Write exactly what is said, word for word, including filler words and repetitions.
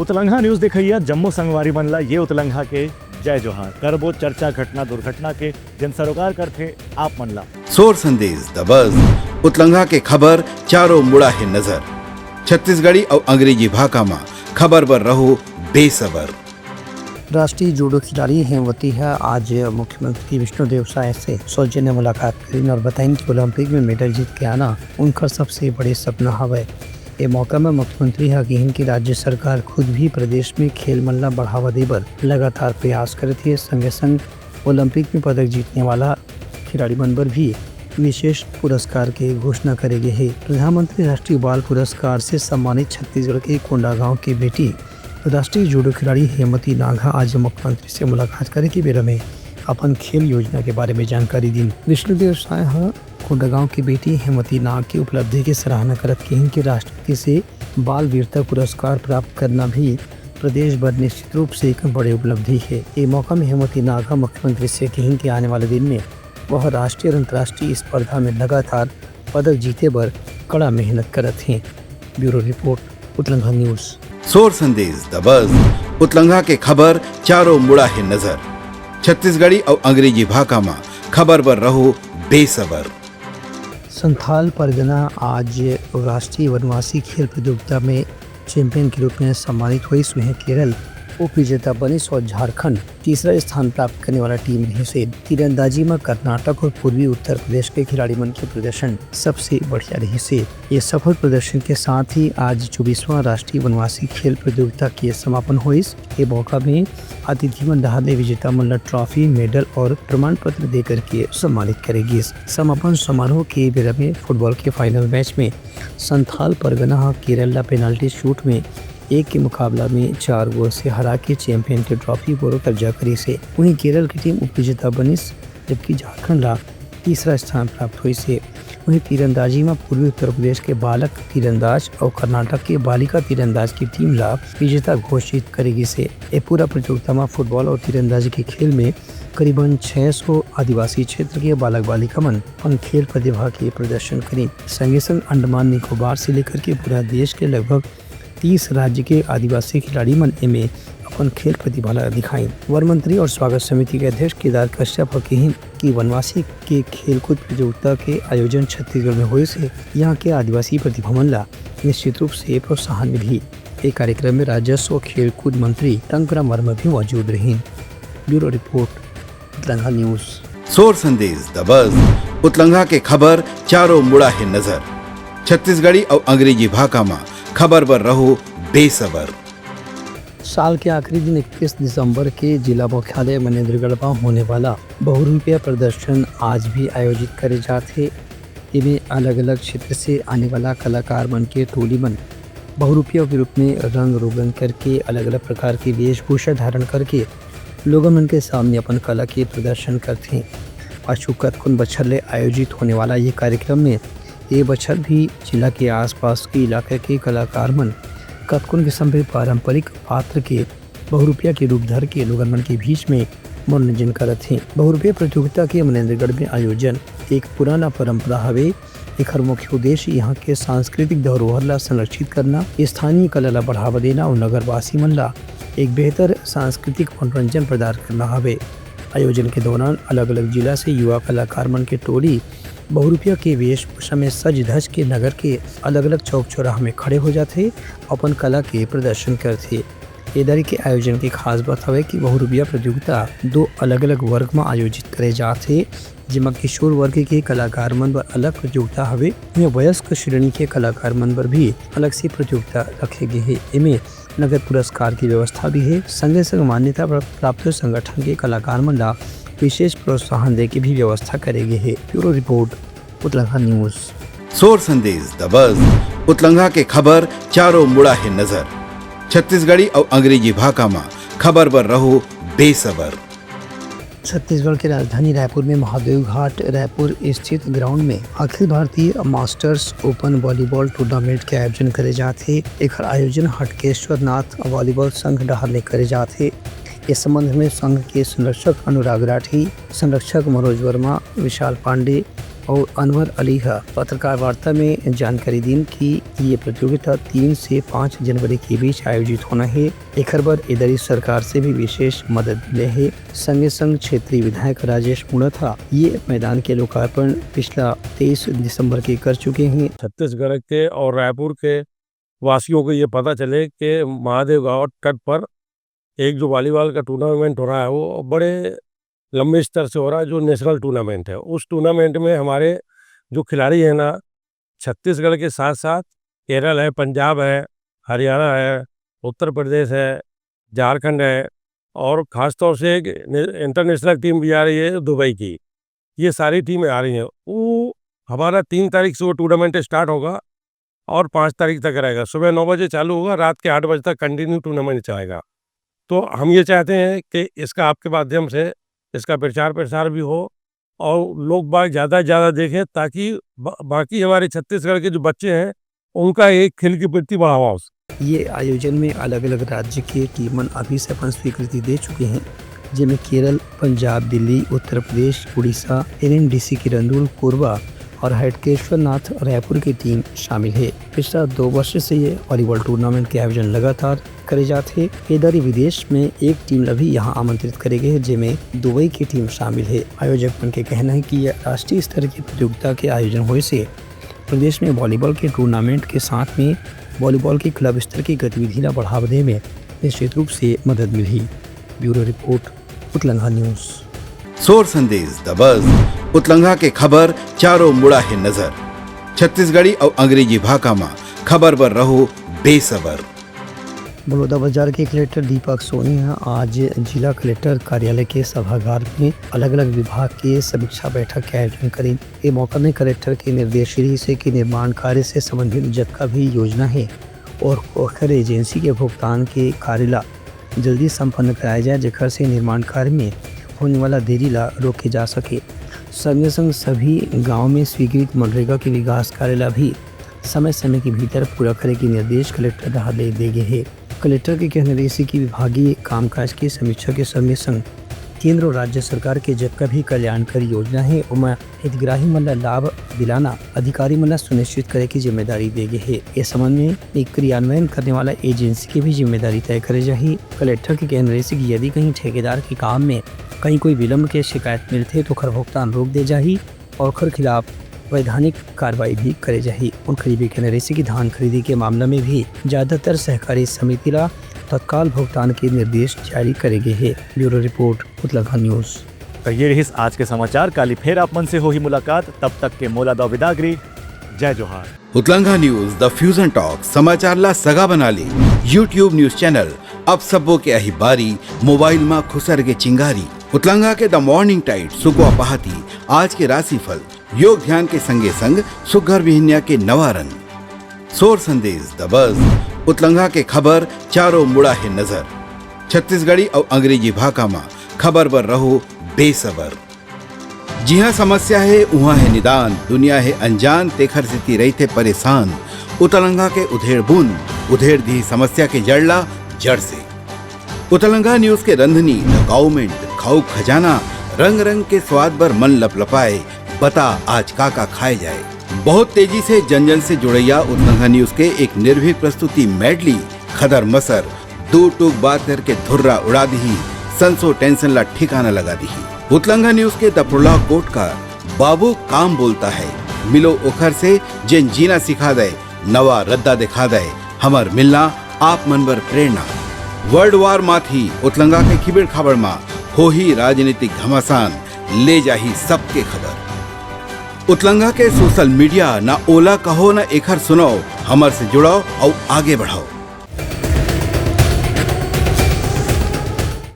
उतलंघा news देखइया जम्मो संगवारी मन ला ये उतलंघा के जय जोहार। करबो चर्चा घटना दुर्घटना के, जेन सरोकार करथे आप मन ला। सोर संदेश दबस उतलंघा के खबर चारों मुड़ा हे नजर। छत्तीसगढ़ी अउ अंग्रेजी भाखा म खबर बर रहो बेसबर। राष्ट्रीय जूडो खिलाड़ी हेमवती ह आज मुख्यमंत्री विष्णुदेव साय से सौजन्य मुलाकात करिन और बताइन कि ओलंपिक में मेडल जीत के आना उनकर सबसे बड़े सपना हवय। ए मौका में मुख्यमंत्री ह किहिन कि राज्य सरकार खुद भी प्रदेश में खेल मन ला बढ़ावा दे बर लगातार प्रयास करत हे, संगे संग ओलंपिक में पदक जीतने वाला खिलाड़ी मन बर भी विशेष पुरस्कार के घोषणा करे गे हे। प्रधानमंत्री राष्ट्रीय बाल पुरस्कार से सम्मानित छत्तीसगढ़ के कोंडागांव के बेटी राष्ट्रीय जूडो खिलाड़ी हेमवती नाग ह आज मुख्यमंत्री से मुलाकात करे के बेरा में अपन खेल योजना के बारे में जानकारी दिन। विष्णुदेव साय ह कोंडागांव के बेटी हेमवती नाग के उपलब्धि के सराहना करत किहिन कि राष्ट्रपति से बाल वीरता पुरस्कार प्राप्त करना भी प्रदेश बर निश्चित रूप से एक बड़े उपलब्धि हे। ए मौका में हेमवती नाग ह मुख्यमंत्री से किहिन कि आने वाले दिन में वह राष्ट्रीय और अंतर्राष्ट्रीय स्पर्धा में लगातार पदक जीते बर कड़ा मेहनत करत हे। ब्यूरो रिपोर्ट, उतलंघा न्यूज। सोर संदेश दबस उतलंघा के खबर चारों मुड़ा हे नजर। छत्तीसगढ़ी अउ अंग्रेजी भाखा म खबर बर रहो बेसबर। संथाल परगना आज राष्ट्रीय वनवासी खेल प्रतियोगिता में चैंपियन के रूप में सम्मानित होइस। उहें केरल उपविजेता बनिस और झारखंड तीसरा स्थान प्राप्त करने वाला टीम रहिस हे। तीरंदाजी में कर्नाटक और पूर्वी उत्तर प्रदेश के खिलाड़ी मन के प्रदर्शन सबसे बढ़िया रहिस हे। ये सफल प्रदर्शन के साथ ही आज चौबीसवां राष्ट्रीय वनवासी खेल प्रतियोगिता के समापन होइस। ये मौका में अतिथि मन डहार ले विजेता मन ला ट्रॉफी, मेडल और प्रमाण पत्र दे करके सम्मानित करे गिस। समापन समारोह के बेरा में फुटबॉल के फाइनल मैच में संथाल परगना ह केरल ला पेनल्टी शूट में एक के मुकाबला में चार गोल से हरा के चैंपियन के ट्रॉफी बर कब्जा करिस हे। वहीं केरल की टीम उपविजेता बनिस, जबकि झारखंड ला तीसरा स्थान प्राप्त होइस हे। वहीं तीरंदाजी में पूर्वी उत्तर प्रदेश के बालक तीरंदाज और कर्नाटक के बालिका तीरंदाज की टीम ला विजेता घोषित करे गिस हे। ए पूरा प्रतियोगिता में फुटबॉल और तीरंदाजी के खेल में करीबन छह सौ आदिवासी क्षेत्र के बालक बालिका मन अपन खेल प्रतिभा के प्रदर्शन करिन। संगे संग अंडमान निकोबार से लेकर के पूरा देश के लगभग तीस राज्य के आदिवासी खिलाड़ी मन एमे अपन खेल प्रतिभा ला दिखाइन। वन मंत्री और स्वागत समिति के अध्यक्ष केदार कश्यप ह किहिन कि वनवासी के खेलकूद प्रतियोगिता के आयोजन छत्तीसगढ़ में होइस हे। यहाँ के आदिवासी प्रतिभा मन ला निश्चित रूप से प्रोत्साहन मिलही। ए कार्यक्रम में राजस्व और खेलकूद मंत्री टंकराम वर्मा भी मौजूद रहिन। ब्यूरो रिपोर्ट, उतलंघा न्यूज। सोर संदेश दबस उतलंघा के खबर चारों मुड़ा हे नजर। छत्तीसगढ़ी अउ अंग्रेजी भाखा म खबर बर रहो बेसबर। साल के आखिरी दिन इकतीस दिसंबर के जिला मुख्यालय मनेंद्रगढ़ में होने वाला बहुरूपिया प्रदर्शन आज भी आयोजित करे जात हे। एमे अलग-अलग क्षेत्र से आने वाला कलाकार मन के टोली मन बहुरूपिया के रूप में रंग रोगन करके अलग-अलग प्रकार के वेशभूषा धारण करके लोगन मन के सामने अपन कला के प्रदर्शन करथे। पाछू कतकोन बछर ले आयोजित होने वाला ये कार्यक्रम में ए बछर भी जिला के आसपास के इलाका के कलाकार मन कतकोन किस्म के पारंपरिक पात्र के बहुरूपिया के रूप धर के लोगन मन के बीच में मनोरंजन करत हे। बहुरूपिया प्रतियोगिता के मनेंद्रगढ़ में आयोजन एक पुराना परंपरा हवे। एखर मुख्य उद्देश्य यहाँ के सांस्कृतिक धरोहर ला संरक्षित करना, स्थानीय कला ला बढ़ावा देना और नगरवासी मन ला एक बेहतर सांस्कृतिक मनोरंजन प्रदान करना हवे। आयोजन के दौरान अलग-अलग जिला से युवा कलाकार मन के टोली बहुरूपिया के वेशभूषा में सज धज के नगर के अलग-अलग चौक चौराहा में खड़े हो जाथे, अपन कला के प्रदर्शन करथे। ए दरी के आयोजन के खास बात हवे कि बहुरूपिया प्रतियोगिता दो अलग-अलग वर्ग म आयोजित करे जात हे, जेमा किशोर वर्ग के कलाकार मन बर अलग प्रतियोगिता हवे, उहें वयस्क श्रेणी के कलाकार मन बर भी अलग से प्रतियोगिता रखे गे हे। एमे नगद पुरस्कार की व्यवस्था भी हे, संगे संग मान्यता प्र-, प्राप्त संगठन के कलाकार मन ला विशेष प्रोत्साहन दे के भी व्यवस्था करे गे हे। ब्यूरो रिपोर्ट, उतलंघा न्यूज। सोर संदेश दबस उतलंघा के खबर चारों मुड़ा हे नजर। छत्तीसगढ़ी अउ अंग्रेजी भाखा म खबर बर रहो बेसबर। छत्तीसगढ़ के राजधानी रायपुर में महादेव घाट रायपुर स्थित ग्राउंड में Akhil Bharatiya masters open volleyball tournament के आयोजन करे जात हे। एखर आयोजन हटकेश्वर नाथ वॉलीबॉल संघ डहार ले करे जात हे। इस संबंध में संघ के संरक्षक अनुराग राठी, संरक्षक मनोज वर्मा, विशाल पांडे और अनवर अली ह पत्रकार वार्ता में जानकारी दीन कि ये प्रतियोगिता तीन से पाँच जनवरी के बीच आयोजित होना हे। एखर बर ए दरी सरकार से भी विशेष मदद मिले हे। संगे संग क्षेत्रीय विधायक राजेश मूणत ह ये मैदान के लोकार्पण पिछला तेईस दिसंबर के कर चुके हैं। छत्तीसगढ़ के और रायपुर के वासियों को ये पता चले कि महादेव गांव तट पर एक जो वॉलीबॉल का टूर्नामेंट हो रहा है, वो बड़े लंबे स्तर से हो रहा है, जो नेशनल टूर्नामेंट है। उस टूर्नामेंट में हमारे जो खिलाड़ी हैं ना, छत्तीसगढ़ के साथ साथ केरल है, पंजाब है, हरियाणा है, उत्तर प्रदेश है, झारखंड है, और ख़ास तौर से एक ने-, इंटरनेशनल टीम भी आ रही है दुबई की। ये सारी टीमें आ रही हैं। वो हमारा तीन तारीख से वो टूर्नामेंट स्टार्ट होगा और पाँच तारीख तक रहेगा। सुबह नौ बजे चालू होगा, रात के आठ बजे तक कंटिन्यू टूर्नामेंट चलेगा। तो हम ये चाहते हैं कि इसका, आपके माध्यम से इसका प्रचार प्रसार भी हो और लोग बाग ज़्यादा से ज़्यादा देखें, ताकि बा-, बाकी हमारे छत्तीसगढ़ के जो बच्चे हैं, उनका एक खेल के प्रति बढ़ावा हो सके। ये आयोजन में अलग-अलग राज्य के टीमन अभी से अपन स्वीकृति दे चुके हैं, जेमे केरल, पंजाब, दिल्ली, उत्तर प्रदेश, उड़ीसा, एनएमडीसी किरंदुल, कोरबा और हटकेश्वर नाथ रायपुर की टीम शामिल है। पिछला दो वर्ष से ये वॉलीबॉल टूर्नामेंट के आयोजन लगातार करे जात हे। ए दरी विदेश में एक टीम ला भी यहाँ आमंत्रित करे गए हे, जेमे दुबई की टीम शामिल है। आयोजक मन के कहना है कि यह राष्ट्रीय स्तर की प्रतियोगिता के आयोजन होए से प्रदेश में वॉलीबॉल के टूर्नामेंट के साथ में वॉलीबॉल के क्लब स्तर की गतिविधि ला बढ़ावा दे में निश्चित रूप से मदद मिलही। ब्यूरो रिपोर्ट, उतलंघा न्यूज़। सोर संदेश द बस, उतलंघा के खबर चारों मुड़ा हे नजर। छत्तीसगढ़ी अउ अंग्रेजी भाखा म खबर बर रहो बेसबर। बलौदाबाजार के कलेक्टर दीपक सोनी ह आज जिला कलेक्टर कार्यालय के सभागार में अलग-अलग विभाग के समीक्षा बैठक के आयोजन करिन। ए मौका में कलेक्टर के निर्देश रिहिस हे कि निर्माण कार्य से संबंधित जतका भी योजना हे और ओखर एजेंसी के भुगतान के कार्य ला जल्दी संपन्न कराए जाए, जेकर से निर्माण कार्य में होने वाला देरी ला रोके जा सके। संगे संग सभी गांव में स्वीकृत मनरेगा के विकास कार्य ला भी समय-समय के भीतर पूरा करे के निर्देश कलेक्टर डहार ले दे गे हे। कलेक्टर के कहना रहिस कि विभागीय कामकाज के समीक्षा के संगे संग केंद्र और राज्य सरकार के जतका भी कल्याणकारी योजना हे, ओमा हितग्राही मन ला लाभ दिलाना अधिकारी मन ला सुनिश्चित करे के जिम्मेदारी दे गे हे। ए संबंध में एक क्रियान्वयन करने वाला एजेंसी के भी जिम्मेदारी तय करे जाही। कलेक्टर के कहना रहिस कि यदि कहीं ठेकेदार के काम में कहीं कोई विलंब के शिकायत मिलथे, तो ओखर भुगतान रोक दे जाही और ओखर खिलाफ वैधानिक कार्रवाई भी करे जाही। उनकर ये भी कहना रहिस कि धान खरीदी के मामला में भी ज्यादातर सहकारी समिति ला तत्काल भुगतान के निर्देश जारी करे गे हे। ब्यूरो रिपोर्ट, उतलाघाट न्यूज़। तो ये रहिस आज के समाचार। काली फेर आप मन से होही मुलाकात, तब तक के मोला दव बिदागरी। जय जोहार। उतलंघा न्यूज़, द फ्यूजन टॉक, समाचार ला सगा बना ले। YouTube न्यूज़ चैनल, अब सबो के आही बारी, मोबाइल मा खुसर के चिंगारी। उतलंघा के द मॉर्निंग टाइड, सुकवा पहाती, आज के राशिफल, योग ध्यान के संगे संग सुग्घर बिहनिया के नवा रंग। सोर संदेश द बस, उतलंघा के खबर चारों मुड़ा हे नजर। छत्तीसगढ़ी अउ अंग्रेजी भाखा मा खबर बर रहो बेसबर। जिहाँ समस्या हे, उहाँ हे निदान, दुनिया हे अनजान, तेखर सेती रहिथे परेशान। उतलंघा के उधेड़ बूंद, उधेड़ दिही समस्या के जड़ ला जड़ से। उतलंघा न्यूज़ के रंधनी, द काउमेंट, खाऊ खजाना, रंग रंग के स्वाद बर मन लपलपाए, बता आज का का खाए जाए। बहुत तेजी से जन जन से जुड़ैया उतलंघा न्यूज़ के एक निर्भीक प्रस्तुति मेडली, खदर मसर, दू टूक बात करके धुर्रा उड़ा दिही, संसो टेंशन ला ठिकाना लगा दिही। उतलंघा न्यूज़ के द प्रोलॉग कोट का बाबू काम बोलता है, मिलो ओखर से जेन जीना सिखा दे, नवा रद्दा दिखा दे, हमर मिलना आप मन बर प्रेरणा। वर्ल्ड वार माथी उतलंघा के खिबेड़ खाबड़ मा होही राजनीतिक घमासान, ले जाही सबके खबर। उतलंघा के सोशल मीडिया, ना ओला कहो ना एखर सुनाओ, हमर से जुड़ाओ अउ आगे बढ़ाओ।